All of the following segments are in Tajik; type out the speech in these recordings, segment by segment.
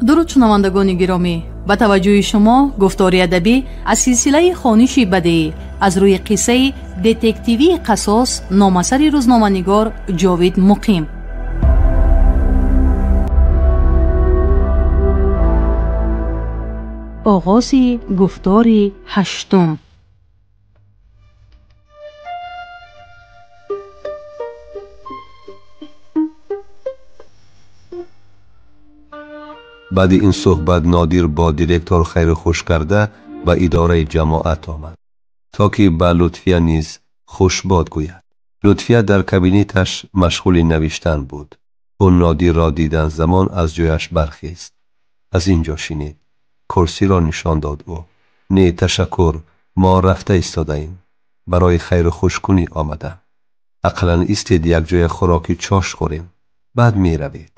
Дуруд, шунавандагони гиромӣ, ба таваҷҷӯҳи шумо гуфтори адабӣ аз силсилаи хониши бадеӣ аз рӯи қиссаи детективии «Қассос», номасари рӯзноманигор Ҷовид Муқим. Оғози гуфтори ҳаштум. Баъди ин суҳбат Нодир бо директор хайру хуш карда ба идораи ҷамоат омад, то ки ба Лутфия низ хушбод гӯяд. Лутфия дар кабинеташ машғули навиштан буд. Ӯ Нодирро дидан замон аз ҷояш бархест. «Аз ин ҷо шинед», курсиро нишон дод ӯ. «Не, ташаккур, мо рафта истодаем. Барои хайру хушкунӣ омадам. Ақаллан истед, якҷоя хӯроки чош хӯрем, баъд меравед.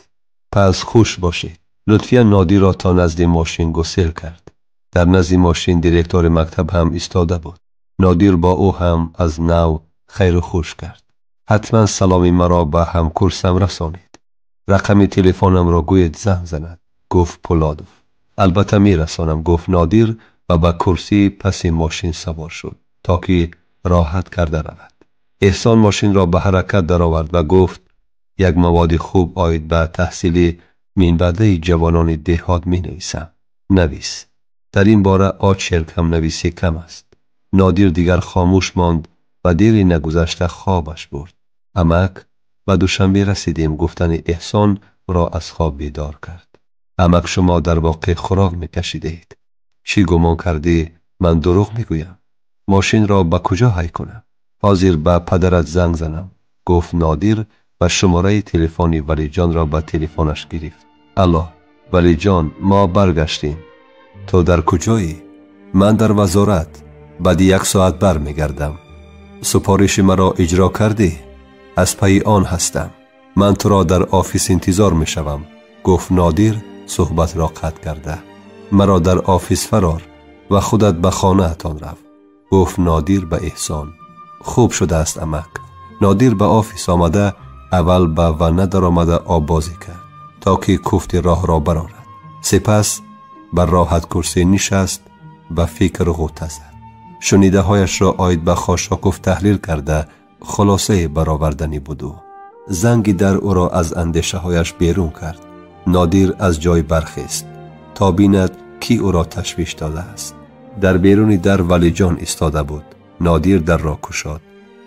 Пас хуш бошед». Лутфия Нодирро то назди мошин гусел кард. Дар назди мошин директори мактаб ҳам истода буд. Нодир бо ӯ ҳам аз нав хайру хуш кард. «Ҳатман саломи маро ба ҳамкурсам расонед. Рақами телефонамро гӯед занг занад», гуфт Пулодов. «Албатта мерасонам», гуфт Нодир ва ба курсии паси мошин савор шуд, то ки роҳат карда равад. Эҳсон мошинро ба ҳаракат даровард ва гуфт: «Як маводи хуб оид ба таҳсили минбаъдаи ҷавонони деҳот менависам». «Навис. Дар ин бора очерк ҳам нависӣ кам аст». Нодир дигар хомӯш монд ва дери нагузашта хобаш бурд. «Амак, ба Душанбе расидем», гуфтани Эҳсон ӯро аз хоб бедор кард. «Амак, шумо дар воқеъ хӯрок мекашидаед. Чӣ гумон кардӣ, ман дурӯғ мегӯям? Мошинро ба куҷо ҳай кунам? Ҳозир ба падарат занг занам», гуфт Нодир ва шумораи телефони Валиҷонро ба телефонаш гирифт. «Алло, Валиҷон, мо баргаштем. Ту дар куҷоӣ?» «Ман дар вазорат. Баъди як соат бармегардам. Супориши маро иҷро кардӣ? Аз пайи он ҳастам. Ман туро дар офис интизор мешавам», гуфт Нодир суҳбатро қатъ карда. «Маро дар офис фарор ва худат ба хонаатон рав», гуфт Нодир ба Эҳсон. «Хуб шудааст, амак». Нодир ба офис омада аввал ба ванна даромада оббозӣ кард, то ки куфти роҳро барорад. Сипас бар роҳаткурсӣ нишаст, ба фикр ғӯта зад. Шунидаҳояшро оид ба Хошоков таҳлил карда хулосае бароварданӣ буд ӯ. Занги дар ӯро аз андешаҳояш берун кард. Нодир аз ҷой бархест, то бинад, кӣ ӯро ташвиш додааст. Дар беруни дар Валиҷон истода буд. Нодир дарро кушод.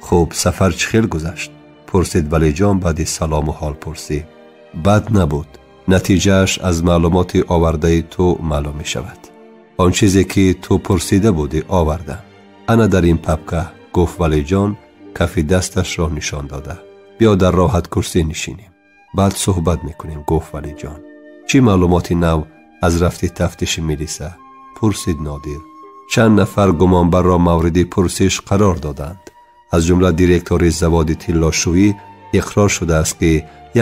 «Хуб, сафар чӣ хел гузашт?» пурсид Валиҷон баъди салому ҳолпурсӣ. «Бад набуд. Натиҷааш аз маълумоти овардаи ту маълум мешавад. Он чизе ки ту пурсида будӣ, овардам. Ана дар ин папка», гуфт Валиҷон, кафи дасташро нишон дода. «Биё дар роҳаткурсӣ нишинем, баъд суҳбат мекунем», гуфт Валиҷон. «Чӣ маълумоти нав аз рафти тафтиши милиса?» пурсид Нодир. «Чанд нафар гумонбарро мавриди пурсиш қарор доданд. Аз ҷумла директори заводи тиллошӯӣ иқрор шудааст, ки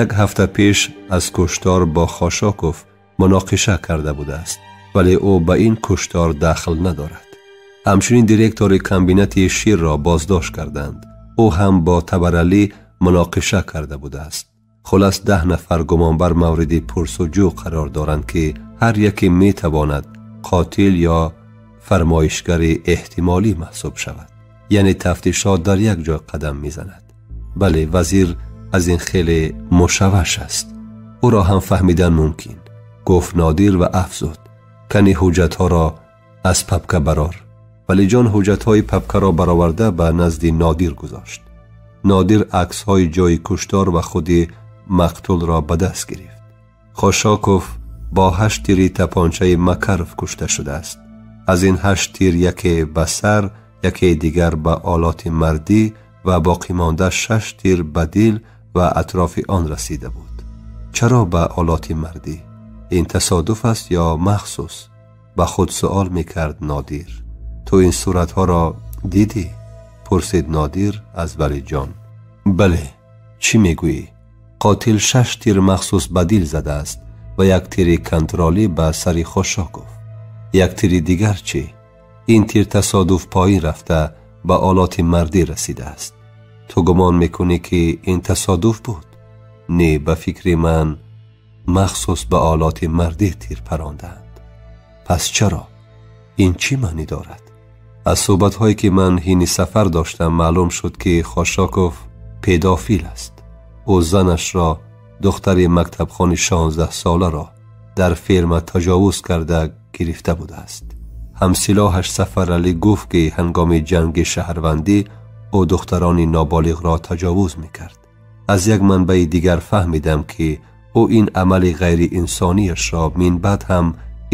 як ҳафта пеш аз куштор бо Хошоков муноқиша карда будааст, вале ӯ ба ин куштор дахл надорад. Ҳамчунин директори комбинати ширро боздошт карданд. Ӯ ҳам бо Табаралӣ муноқиша карда будааст. Хулас, 10 нафар гумонбар мавриди пурсуҷӯ қарор доранд, ки ҳар яке метавонад қотил ё фармоишгари эҳтимолӣ маҳсуб шавад. Яъне тафтишот дар як ҷой қадам мезанад. Бале, вазир аз ин хеле мушавваш аст. Ӯро ҳам фаҳмидан мумкин», гуфт Нодир ва афзуд: «Кани ҳуҷҷатҳоро аз папка барор». Валиҷон ҳуҷҷатҳои папкаро бароварда ба назди Нодир гузошт. Нодир аксҳои ҷои куштор ва худи мақтулро ба даст гирифт. Хошоков бо 8 тири тапончаи Макаров кушта шудааст. Аз ин 8 тир яке ба сар, яке дигар ба олоти мардӣ ва боқимонда 6 тир ба дил ва атрофи он расида буд. Чаро ба олоти мардӣ? Ин тасодуф аст ё махсус? Ба худ суол мекард Нодир. «Ту ин суратҳоро дидӣ?» пурсид Нодир аз Валиҷон. «Бале. Чӣ мегӯӣ? Қотил 6 тир махсус ба дил задааст ва як тири контролӣ ба сари Хошоков. Як тири дигар чӣ? Ин тир тасодуф поин рафта ба олоти мардӣ расидааст. Ту гумон мекунӣ, ки ин тасодуф буд? Не, ба фикри ман Махсус ба олоти мардӣ тир парондаанд. Пас чаро? Ин чӣ маънӣ дорад? Аз суҳбатҳое ки ман ҳини сафар доштам маълум шуд, ки Хошоков педофил аст. Ӯ занашро, духтари мактабхони 16-соларо дар ферма таҷовуз карда гирифта будааст. Ҳамсилоҳаш Сафаралӣ гуфт, ки ҳангоми ҷанги шаҳрвандӣ ӯ духтарони ноболиғро таҷовуз мекард. Аз як манбаи дигар фаҳмидам, ки ӯ ин амали ғайриинсониашро минбаъд ҳам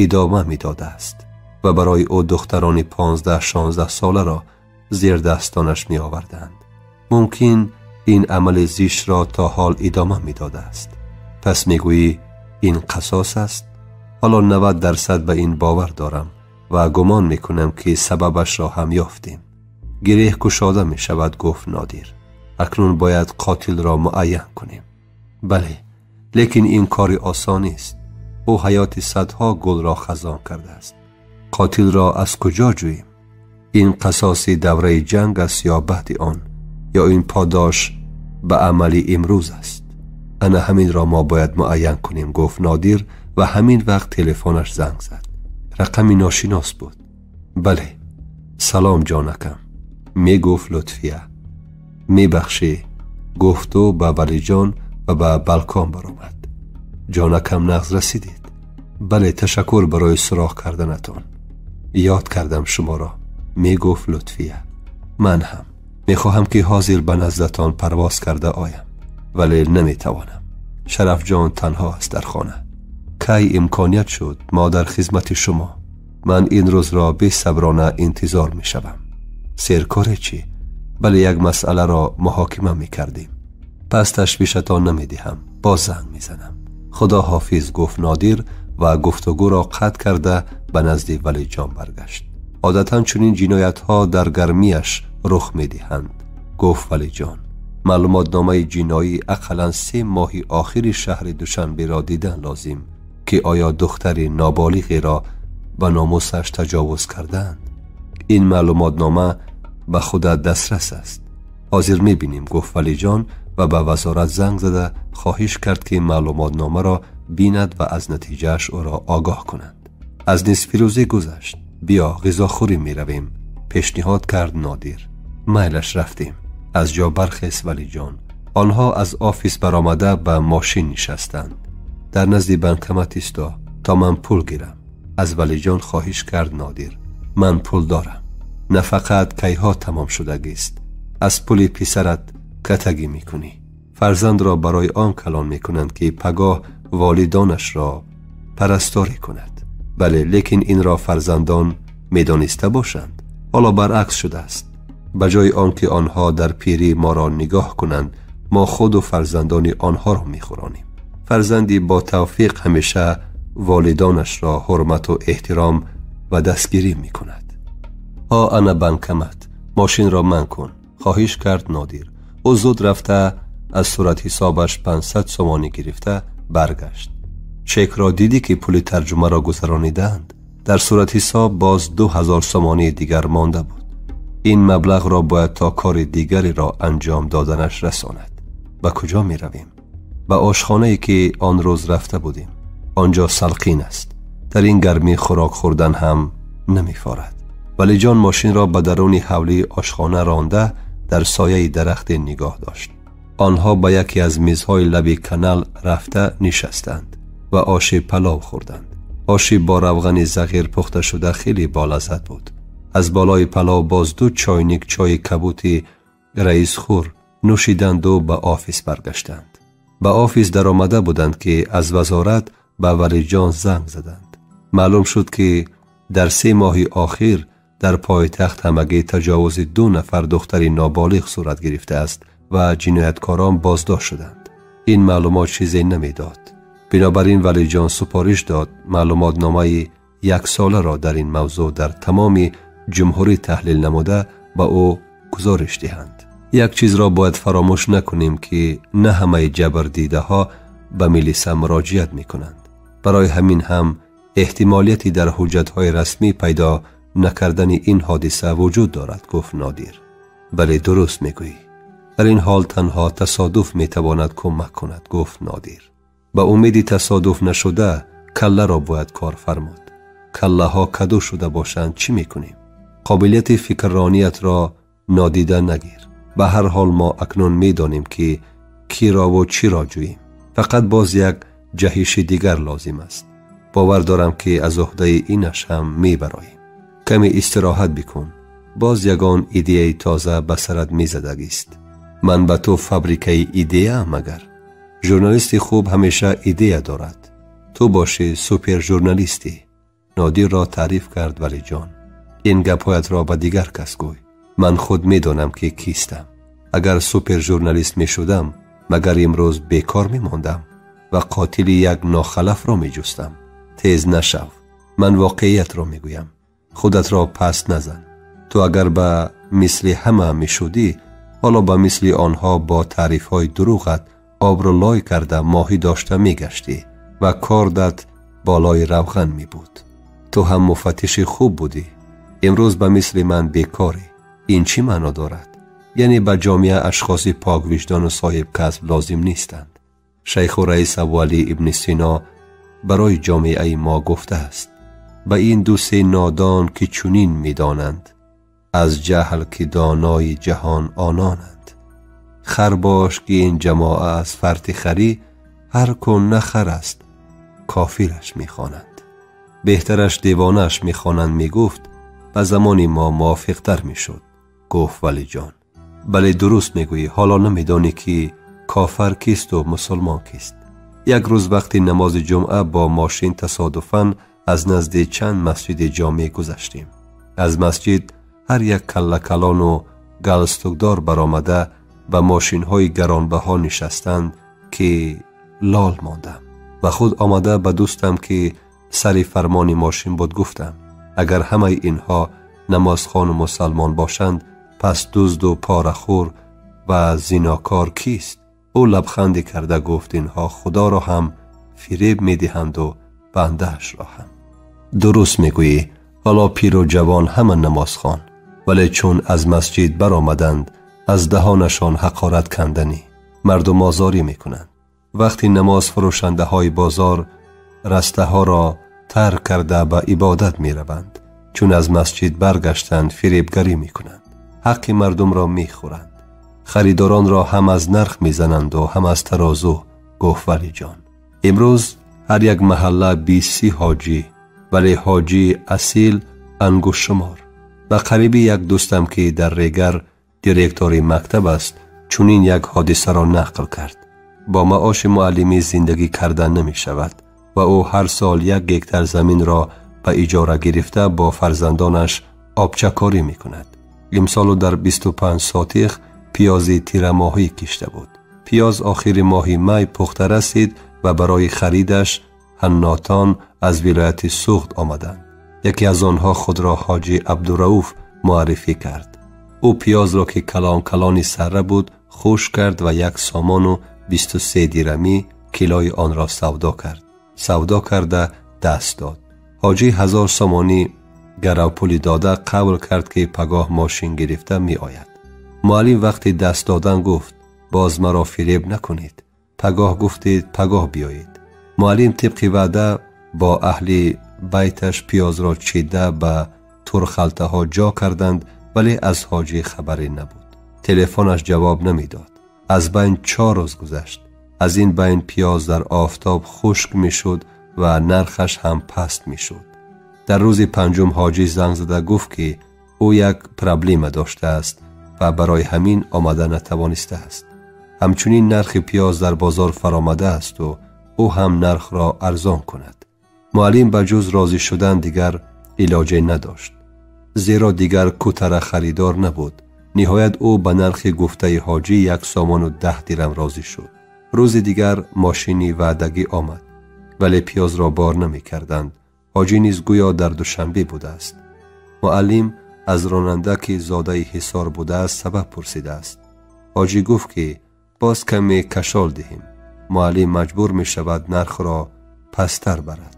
идома медодааст ва барои ӯ духтарони 15-16 соларо зер дастонаш меоварданд. Мумкин ин амали зиштро то ҳол идома медодааст. Пас мегӯӣ ин қасос аст? Ҳоло 90% ба ин бовар дорам ва гумон мекунам, ки сабабашро ҳам ёфтем. Гиреҳ кушода мешавад, гуфт Нодир. Акнун бояд қотилро муайян кунем. Бале, лекин ин кори осон нест. Ӯ ҳаёти садҳо гулро хазон кардааст. Қотилро аз куҷо ҷӯем? Ин қасоси давраи ҷанг аст ё баъди он, ё ин подош ба амали имрӯз аст? Ана ҳаминро мо бояд муайян кунем, гуфт Нодир ва ҳамин вақт телефонаш занг зад. Рақами ношинос буд. Бале, салом ҷонакам, мегуфт Лутфия. Мебахшӣ, гуфту ба Валиҷон ва ба балкон баромад. Ҷонакам, нағз расидед? Бале, ташаккур барои суроғ карданатон. Ёд кардам шуморо, мегуфт Лутфия. Ман ҳам мехоҳам, ки ҳозир ба наздатон парвоз карда оям, вале наметавонам. Шарафҷон танҳо аст дар хона. Кай имконият шуд, мо дар хизмати шумо. Ман ин рӯзро бесаброна интизор мешавам. Серкоре чӣ? Бале, як масъаларо муҳокима мекардем. Пас ташвишатон намедиҳам, боз занг мезанам. Худо ҳофиз, гуфт Нодир ва гуфтугӯро қатъ карда ба назди Валиҷон баргашт. Одатан чунин ҷиноятҳо дар гармиаш рух медиҳанд, гуфт Валиҷон. Маълумотномаи ҷиноӣ ақаллан 3 моҳи охири шаҳри Душанберо дидан лозим, ки оё духтари ноболиғеро ба номусаш таҷовуз кардаанд. Ин маълумотнома ба худат дастрас аст. Ҳозир мебинем, гуфт Валиҷон ва ба вазорат занг зада хоҳиш кард, ки маълумотномаро бинад ва аз натиҷааш ӯро огоҳ кунанд. Аз нисфирӯзӣ гузашт. Биё ғизохӯрӣ меравем, пешниҳод кард Нодир. Майлаш, рафтем. Аз ҷо бархест Валиҷон. Онҳо аз офис баромада ба мошин нишастанд. Дар назди банкомат исто то ман пул гирам, аз Валиҷон хоҳиш кард Нодир. Ман пул дорам. Нафақат кайҳо тамом шудагист. Аз пули писарат катагӣ мекунӣ. Фарзандро барои он калон мекунанд, ки пагоҳ волидонашро парасторӣ кунад. Бале, лекин инро фарзандон медониста бошанд. Ҳоло баръакс шудааст. Ба ҷои он ки онҳо дар пирӣ моро нигоҳ кунанд, мо худу фарзандони онҳоро мехӯронем. Фарзанди бо тавфиқ ҳамеша волидонашро ҳурмату эҳтиром ва дастгирӣ мекунад. Ҳо, ана банкомат, мошинро ман кун, хоҳиш кард Нодир. Ӯ зуд рафта аз суратҳисобаш 500 сомонӣ гирифта баргашт. Чекро дидӣ, ки пули тарҷумаро гузаронидаанд? Дар суратҳисоб боз 2000 сомонии дигар монда буд. Ин маблағро бояд то кори дигареро анҷом доданаш расонад. Ба куҷо меравем? Ба ошхонае, ки он рӯз рафта будем. Он ҷо салқин аст. Дар ин гармӣ хӯрок хӯрдан ҳам намефорад. Валиҷон мошинро ба даруни ҳавлии ошхона ронда дар сояи дарахте нигоҳ дошт. Онҳо ба яке аз мизҳои лаби канал рафта нишастанд ва оши палов хӯрданд. Оши бо равғани зағир пухта шуда хеле болаззат буд. Аз болои палов боз 2 чойник чойи кабути раисхӯр нӯшиданду ба офис баргаштанд. Ба офис даромада буданд, ки аз вазорат ба Валиҷон занг заданд. Маълум шуд, ки дар 3 моҳи охир дар пойтахт ҳамагӣ таҷовузи 2 нафар духтари ноболиғ сурат гирифтааст ва ҷинояткорон боздошт шуданд. Ин маълумот чизе намедод. Бинобар ин Валиҷон супориш дод маълумотномаи яксоларо дар ин мавзӯъ дар тамоми ҷумҳурӣ таҳлил намуда ба ӯ гузориш диҳанд. Як чизро бояд фаромӯш накунем, ки на ҳамаи ҷабрдидаҳо ба милиса муроҷиат мекунанд. Барои ҳамин ҳам эҳтимолияти дар ҳуҷҷатҳои расмӣ пайдо накардани ин ҳодиса вуҷуд дорад, гуфт Нодир. Бале, дуруст мегӯӣ. Дар ин ҳол танҳо тасодуф метавонад кӯмак кунад, гуфт Нодир. Ба умеди тасодуф нашуда калларо бояд кор фармуд. Каллаҳо каду шуда бошанд, чӣ мекунем? Қобилияти фикррониятро нодида нагир. Ба ҳар ҳол мо акнун медонем, ки кирову чиро ҷӯем. Фақат боз як ҷаҳиши дигар лозим аст. Бовар дорам, ки аз уҳдаи инаш ҳам мебароем. Каме истироҳат бикун. Боз ягон идеяи тоза ба сарат мезадагист. Ман ба ту фабрикаи идеяам магар? Журналисти хуб ҳамеша идея дорад. Ту бошӣ супержурналистӣ. Нодирро таъриф кард Валиҷон. Ин гапҳоятро ба дигар кас гӯй. Ман худ медонам, ки кистам. Агар супержурналист мешудам, магар имрӯз бекор мемондам ва қотили як нохалафро меҷустам? Тез нашав. Ман воқеиятро мегӯям. Худатро паст назан. Ту агар ба мисли ҳама мешудӣ, ҳоло ба мисли онҳо бо таърифҳои дурӯғат обро лой карда моҳӣ дошта мегаштӣ ва кордат болои равған мебуд. Ту ҳам муфаттиши хуб будӣ. Имрӯз ба мисли ман бекорӣ. Ин чӣ маъно дорад? Яъне ба ҷомеа ашхоси поквиҷдону соҳибкасб лозим нестанд. Шайху раис Абуалӣ ибни Сино барои ҷомеаи мо гуфтааст: ба ин ду се нодон, ки чунин медонанд, аз ҷаҳл ки донои ҷаҳон ононанд. Хар бош, ки ин ҷамоа аз фарти харӣ, ҳар кун на хар аст, кофираш мехонанд. Беҳтараш девонааш мехонанд, мегуфт, ба замони мо мувофиқтар мешуд, гуфт Валиҷон. Бале, дуруст мегӯӣ, ҳоло намедонӣ, ки кофар кисту мусулмон кист. Як рӯз вақти намози ҷумъа бо мошин тасодуфан аз назди чанд масҷиди ҷомеъ гузаштем. Аз масҷид ҳар як каллакалону галстукдор баромада ба мошинҳои гаронбаҳо нишастанд, ки лол мондам. Ба худ омада ба дӯстам, ки сари фармони мошин буд, гуфтам: агар ҳамаи инҳо намозхону мусалмон бошанд, пас дузду порахӯр ва зинокор кист? Ӯ лабханде карда гуфт: инҳо худоро ҳам фиреб медиҳанду бандаашро ҳам. Дуруст мегӯӣ, ҳоло пиру ҷавон ҳама намозхон, вале чун аз масҷид баромаданд, аз даҳонашон ҳақорат канданӣ, мардумозорӣ мекунанд. Вақти намоз фурӯшандаҳои бозор растаҳоро тарк карда ба ибодат мераванд. Чун аз масҷид баргаштанд, фиребгарӣ мекунанд, ҳаққи мардумро мехӯранд, харидоронро ҳам аз нарх мезананду ҳам аз тарозу, гуфт Валиҷон. Имрӯз ҳар як маҳалла 20-30 ҳоҷӣ, вале ҳоҷии асил ангуштшумор. Ба қариби як дӯстам, ки дар Регар директори мактаб аст, чунин як ҳодисаро нақл кард. Бо маоши муаллимӣ зиндагӣ карда намешавад ва ӯ ҳар сол 1 гектар заминро ба иҷора гирифта бо фарзандонаш обчакорӣ мекунад. Имсолу дар 25 сотих пиёзи тирамоҳӣ кишта буд. Пиёз охири моҳи май пухта расид ва барои харидаш ҳаннотон аз вилояти Суғд омаданд. Яке аз онҳо худро ҳоҷи Абдурауф муаррифӣ кард. Ӯ пиёзро, ки калон-калони сарра буд, хушк кард ва 1 сомону 23 дирамӣ килои онро савдо кард. Савдо карда даст дод. Ҳоҷӣ 1000 сомонӣ гаравпули дода қабул кард, ки пагоҳ мошин гирифта меояд. Муаллим вақти даст додан гуфт: боз маро фиреб накунед. Пагоҳ гуфтед, пагоҳ биёед. Муаллим тибқи ваъда бо аҳли байташ пиёзро чида ба турхалтаҳо ҷо карданд, вале аз ҳоҷӣ хабаре набуд. Телефонаш ҷавоб намедод. Аз байн 4 рӯз гузашт. Аз ин байн пиёз дар офтоб хушк мешуд ва нархаш ҳам паст мешуд. Дар рӯзи панҷум ҳоҷӣ занг зада гуфт, ки ӯ як проблема доштааст ва барои ҳамин омада натавонистааст. Ҳамчунин нархи пиёз дар бозор фаромадаасту ӯ ҳам нархро арзон кунад. Муаллим ба ҷуз розӣ шудан дигар илоҷе надошт, зеро дигар кутара харидор набуд. Ниҳоят ӯ ба нархи гуфтаи ҳоҷӣ 1 сомону 10 дирам розӣ шуд. Рӯзи дигар мошини ваъдагӣ омад, вале пиёзро бор намекарданд. Ҳоҷӣ низ гӯё дар Душанбе будааст. Муаллим аз ронанда, ки зодаи Ҳисор будааст, сабаб пурсидааст. Ҳоҷӣ гуфт, ки боз каме кашол диҳем. Муаллим маҷбур мешавад нархро пасттар барад,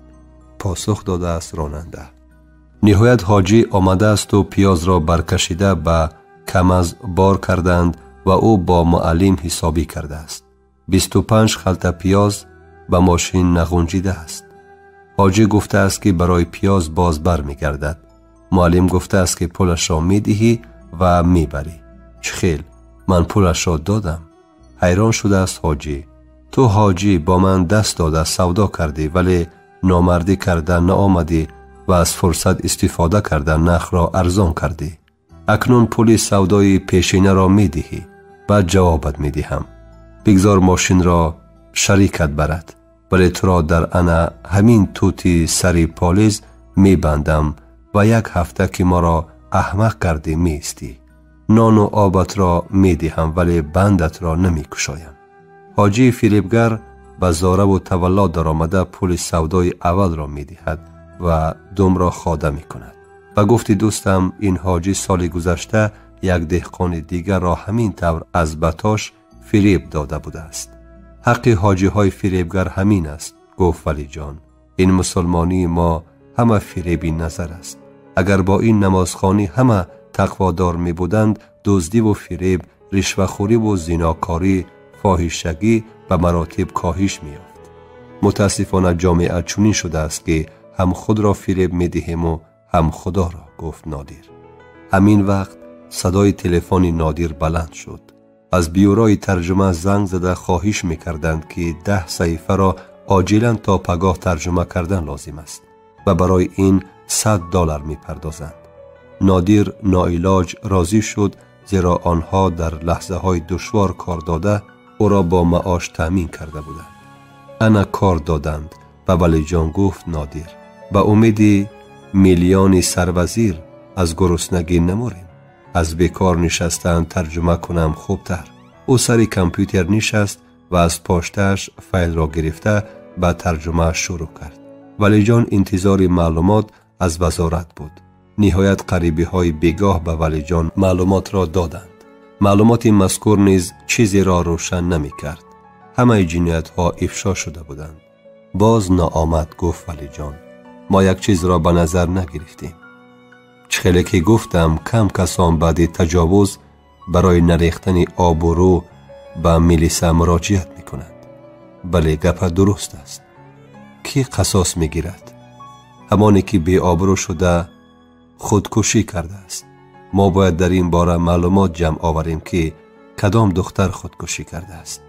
посух додааст ронанда. Ниҳоят ҳоҷӣ омадаасту пиёзро баркашида ба камаз бор карданд ва ӯ бо муаллим ҳисобӣ кардааст. 25 халта пиёз Ба мошин нағунҷидааст. Ҳоҷӣ гуфтааст, ки барои пиёз боз бармегардад. Муаллим гуфтааст, ки пулашро медиҳӣ ва мебарӣ. Чӣ хел? Ман пулашро додам. Ҳайрон шудааст ҳоҷӣ. Ту ҳоҷӣ бо ман даст дода савдо кардӣ, вале номардӣ карда наомадӣ ва аз фурсат истифода карда нархро арзон кардӣ. Акнун пули савдои пешинаро медиҳӣ. Баъд ҷавобат медиҳам. Бигзор мошинро шарикат барад, вале туро дар ана ҳамин тути сари полиз мебандам ва як ҳафта ки моро аҳмақ кардӣ меистӣ. Нону обатро медиҳам, вале бандатро намекушоям. Ҳоҷии фиребгар ба зораву тавалло даромада пули савдои аввалро медиҳад ва думро хода мекунад. Ба гуфти дӯстам, ин ҳоҷӣ соли гузашта як деҳқони дигарро ҳамин тавр аз батош фиреб дода будааст. Ҳаққи ҳоҷиҳои фиребгар ҳамин аст, гуфт Валиҷон. Ин мусулмонии мо ҳама фиреби назар аст. Агар бо ин намозхонӣ ҳама тақводор мебуданд, дуздиву фиреб, ришвахӯриву зинокорӣ, фоҳишагӣ ба маротиб коҳиш меёфт. Мутаассифона ҷомеа чунин шудааст, ки ҳам худро фиреб медиҳему ҳам худоро, гуфт Нодир. Ҳамин вақт садои телефони Нодир баланд шуд. Аз бюрои тарҷума занг зада хоҳиш мекарданд, ки 10 саҳифаро оҷилан то пагоҳ тарҷума кардан лозим аст ва барои ин $100 мепардозанд. Нодир ноилоҷ розӣ шуд, зеро онҳо дар лаҳзаҳои душвор кор дода ӯро бо маош таъмин карда буданд. Ана кор доданд ба Валиҷон, гуфт Нодир. Ба умеди миллиони сарвазир аз гуруснагӣ наморем. Аз бекор нишастан тарҷума кунам хубтар. Ӯ сари компютер нишаст ва аз поштааш файлро гирифта ба тарҷума шурӯъ кард. Валиҷон интизори маълумот аз вазорат буд. Ниҳоят қарибиҳои бегоҳ ба Валиҷон маълумотро доданд. Маълумоти мазкур низ чизеро рӯшан намекард. Ҳамаи ҷиноятҳо ифшо шуда буданд. Боз ноомад, гуфт Валиҷон. Мо як чизро ба назар нагирифтем. Чӣ хеле ки гуфтам, кам касон баъди таҷовуз барои нарехтани обрӯ ба милиса муроҷиат мекунанд. Бале, гапа дуруст аст. Кӣ қасос мегирад? Ҳамоне ки беобрӯ шуда худкушӣ кардааст. Мо бояд дар ин бора маълумот ҷамъ оварем, ки кадом духтар худкушӣ кардааст.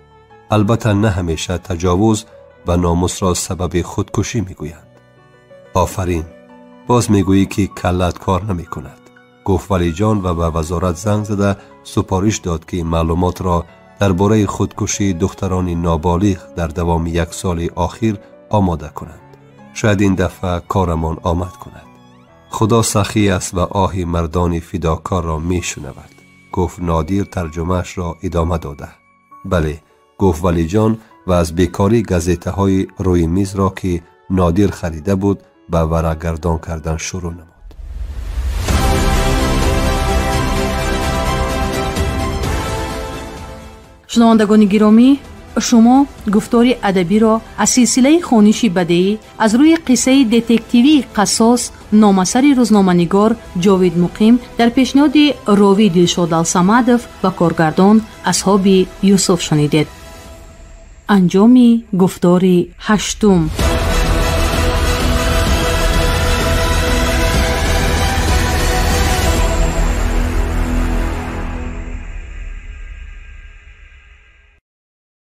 Албатта на ҳамеша таҷовуз ба номусро сабаби худкушӣ мегӯянд. Офарин, боз мегӯӣ, ки каллат кор намекунад, гуфт Валиҷон ва ба вазорат занг зада супориш дод, ки маълумотро дар бораи худкушии духтарони ноболиғ дар давоми як соли охир омода кунанд. Шояд ин дафъа корамон омад кунад. Худо сахӣ аст ва оҳи мардони фидокорро мешунавад, гуфт Нодир тарҷумаашро идома дода. Бале, гуфт Валиҷон ва аз бекорӣ газетаҳои рӯи мизро, ки Нодир харида буд, ба варақгардон кардан шурӯъ намуд. Шунавандагони гиромӣ, шумо гуфтори адабиро аз силсилаи хониши бадеӣ аз рӯи қиссаи детективии «Қассос» номасари рӯзноманигор Ҷовид Муқим дар пешниҳоди ровӣ Дилшод Алсамадов ва коргардон Асҳоби Юсуф шунидед. Анҷоми гуфтори ҳаштум.